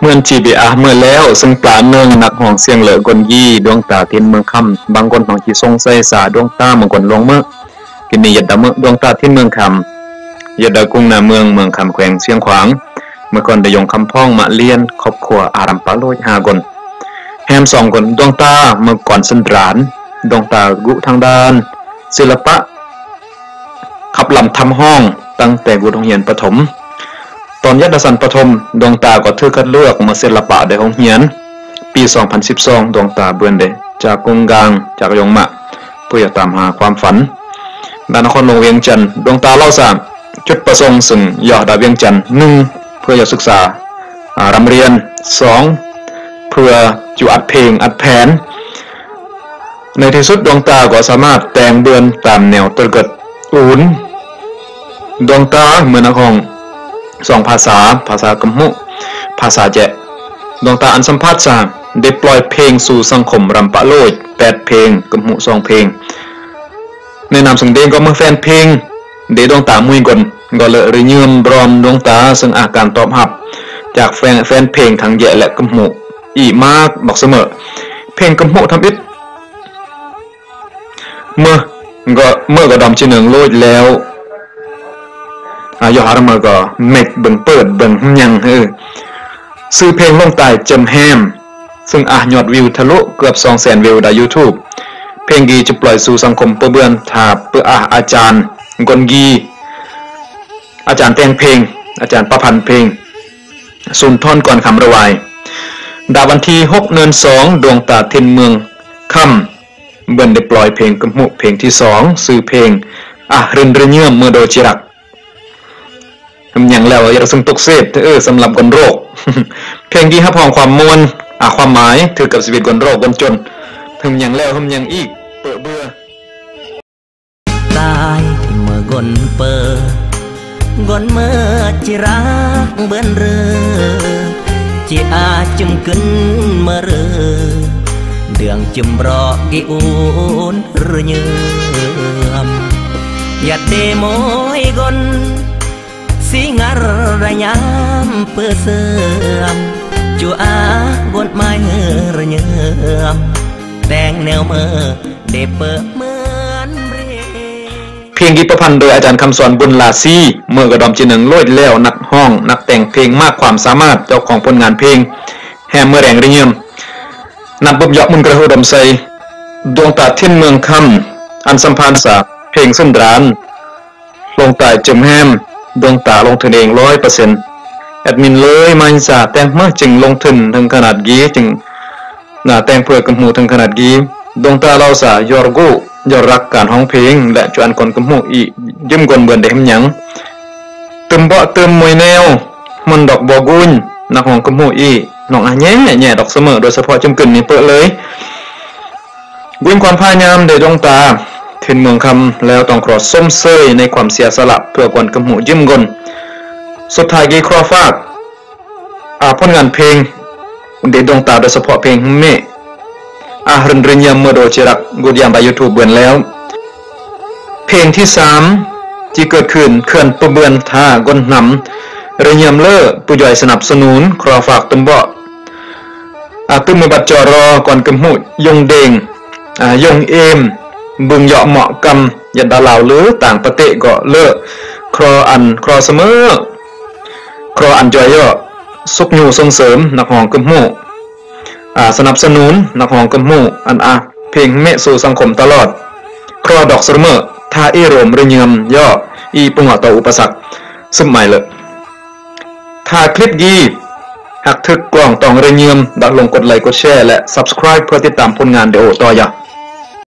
ເໝືອນຈີບີອາເມີແລ້ວ ຊຶ່ງປາໜຶ່ງນັກຮ້ອງສຽງເລີກກົນຢີ ດວງຕາ ທິນເມືອງຄຳ ບາງຄົນຕ້ອງຊິສົງໄສສາ ດວງຕາ ເມືອງຄົນຫຼວງເມີ ກິນນີ້ຢາດດາເມີ ດວງຕາ ທິນເມືອງຄຳ ຢາດດາກຸງນາເມືອງ ເມືອງຄຳ ແຂວງຊຽງຂວາງ ເມື່ອກ່ອນໄດ້ຍົງຄຳພ້ອງມະລຽນ ຄອບຄົວອາຣຳປະໂລຍຫ້າຄົນ ແຮມສອງຄົນ ດວງຕາ ເມື່ອກ່ອນສັນດານ ດວງຕາກຸທາງດ້ານສິລະປະ ຂັບລຳທຳຮ້ອງຕັ້ງແຕ່ຢູ່ໂຮງຮຽນປະຖົມ ຕອນຢາດດາຊັ້ນປະຖົມ ດວງຕາກໍຖືກຄັດເລືອກມາສິລະປະໃນໂຮງຮຽນ ປີສອງພັນສິບສອງ ດວງຕາເບືອນເດ ຈາກກົງກາງ ຈາກຍົງມະ ເພື່ອຕາມຫາຄວາມຝັນ ນະຄອນຫຼວງວຽງຈັນ ດວງຕາເລົ່າສາ ຈຸດປະສົງຊຶ່ງຢາກໄດ້ວຽງຈັນ ໜຶ່ງ ເພື່ອຢາກສຶກສາ ອາ ຮ່ຳຮຽນ ສອງ ເພື່ອຢູ່ອັດເພງ ອັດແຜ່ນ ໃນທີ່ສຸດດວງຕາກໍສາມາດແຕ່ງເບືອນຕາມແນວຕະເກີດອູນ ດວງຕາເໝືອນນັກຮ້ອງສອງພາສາ ພາສາກຳມຸ ພາສາແຈະ ດວງຕາອັນສຳພາດສາ ໄດ້ປ່ອຍເພງສູ່ສັງຄົມ ຣຳປະໂລຍ ແປດເພງ ກຳມຸ ສອງເພງ ໃນນາມສະເດັງກໍເມື່ອແຟນເພງ ເດດວງຕາມຸຍກົນ ກໍເລີຍໄດ້ເຍີ້າບຣອມດວງຕາ ເຊິ່ງອາການຕອບຮັບຈາກແຟນ ແຟນເພງທັງແຈະ ແລະ ກຳມຸ ອີກມາກດອກສະເໝີ ເພງກຳມຸທຳອິດ ເມື່ອກໍ ເມື່ອກໍດອມຈີເນີງໂລດແລ້ວ ອາ ຢອກອາຣະເມີກໍເມັກເບິ່ງເປີດເບິ່ງຫຍັງ ເອີ ຊື່ເພງລົງໃຕ້ເຈີມແຮມ ຊຶ່ງອາ ຍອດວິວທະລຸເກືອບສອງແສນວິວໃນ YouTube ເພງກີຈະປ່ອຍສູ່ສັງຄົມປະເບືອນ ຖ້າເປີອາ ອາຈານກົນກີ ອາຈານແຕ່ງເພງ ອາຈານປະພັນເພງ ສຸນທອນ ກອນຄຳ ລະວາຍ ດາວັນທີຫົກເດືອນສອງ ດວງຕາ ທິນເມືອງຄຳ ເບືອນໄດ້ປ່ອຍເພງກຳມຸເພງທີສອງ ຊື່ເພງ ອາ ຮຶນຣະເຍີມເມີໂດຈິຣັກ ຫຍັງແລ້ວຢ່າລຶກສຶງຕົກເສດ ເອີ ສຳລັບຄົນໂລກ ເພງທີ່ຮັບຮອງຄວາມມ່ວນ ອາ ຄວາມໝາຍຖືກກັບຊີວິດຄົນໂລກຄົນຈົນ ຫຶມຫຍັງແລ້ວຫຶມຫຍັງອີກ ເປິເບື່ອ. ຕາຍເມື່ອກົນເປີ ກົນເມີຈິຣັກເບືອນເຣີ ຈິອາຈຶມກຶນເມີເຣີ ເດືອງຈຶມບຣອກກິອູນ ຣະເຍີມ ຢາດເດໂມຍກົນ ຊີງານຣະຍາມເປີເສື່ອມ ຈູອາກົນໄມຣະເຍີມ ແຕ່ງແນວເມີເດເປີເໝືອນເຣ. ເພງທີ່ປະພັນໂດຍອາຈານຄຳສອນ ບຸນລາຊີ ເມີກະດອມຈີໜຶ່ງໂລດແລ້ວ ນັກຮ້ອງ ນັກແຕ່ງເພງມາກຄວາມສາມາດ ເຈົ້າຂອງຜົນງານເພງ ແຮມເມີແຮງຣະເຍີມ ນັດບຸບເຍາະມຸນກະເຮືອອຸດົມໄຊ ດວງຕາທິນເມືອງຄຳ ອັນສຳພານສາ ເພງເຊິ່ນດຣານ ລົງໃຕ້ເຈີມແຮມ ດວງຕາລົງທຶນເອງຮ້ອຍເປີເຊັນ ແອດມິນເລີຍມາອິດສາ ແຕ່ງເມີຈຶ່ງລົງທຶນເຖິງຂະໜາດກີ ຈຶ່ງໜ້າແຕ່ງເພື່ອກຳໝູເຖິງຂະໜາດກີ ດວງຕາເລົ່າສາ ຢອດກູ້ ຢອດຮັກການຮ້ອງເພງ ແລະ ຈວນຄົນກຳໝູອີກ ຢືມກົນເບືອນໄດ້ຫຳຫຍັງ ຕື່ມເບາະຕື່ມມວຍແນວ ມັນດອກບໍ່ກຸນ ນັກຮ້ອງກຳໝູອີກ ນ້ອງອາແຍະແຍະດອກສະເໝີ ໂດຍສະເພາະຈຳກຶນນີ້ເປີເລີຍ ວິງຄວາມພະຍາຍາມເດດວງຕາ ເຫັນເມືອງຄຳແລ້ວຕ້ອງຂໍຊົມເຊີຍໃນຄວາມເສຍສະຫຼະເພື່ອກວນກຳຫູຢືມກົນ ສຸດທ້າຍກີຂໍຝາກ ອາ ຜົນງານເພງເດດວງຕາ ໂດຍສະເພາະເພງເມ ອາ ຮຶນຣະຍາມເມີໂດຈິຣັກ ກຸດຍາມບາຍຢູທູບເບືອນແລ້ວ ເພງທີສາມ ທີ່ເກີດຂຶ້ນ ເຂື່ອນປະເບືອນທ່າ ກົນນຳ ຣະຍາມເລີ ຜູ້ຍ່ອຍສະໜັບສະໜູນ ຂໍຝາກຕື່ມເບາະ ອາ ຕຶມມືບັດຈໍລໍ ກ່ອນກຳຫູ ຍົງເດັງ ອາ ຍົງເອມ ບຶງເຍາະເໝາະກຳ ຍັດດາລາວ ຫຼື ຕ່າງປະເທດກໍເລີ ຄຣໍອັນ ຄຣໍສະເໝີ ຄຣໍອັນຈອຍເຍາະ ຊຸກຍູ້ສົ່ງເສີມ ນັກຮ້ອງກຳຫູ ອາ ສະໜັບສະໜູນ ນັກຮ້ອງກຳຫູ ອັນອາ ເພງເມະສູ່ສັງຄົມຕະຫຼອດ ຄຣໍດອກສະເໝີ ທ່າເອໂຣມ ຣະຍາມເຍາະ ອີປຸງເຫາະຕໍ່ອຸປະສັກ ຊຶບໝາຍເລີ ຖ້າຄລິບດີ ຫາກຖືກກວາງຕ້ອງໄດ້ເງິນ ດາວລົງກົດໄລກົດແຊ ແລະ ຊັບສະຄຣາຍ ເພື່ອຕິດຕາມຜົນງານເດໂອຕໍ່ຢາ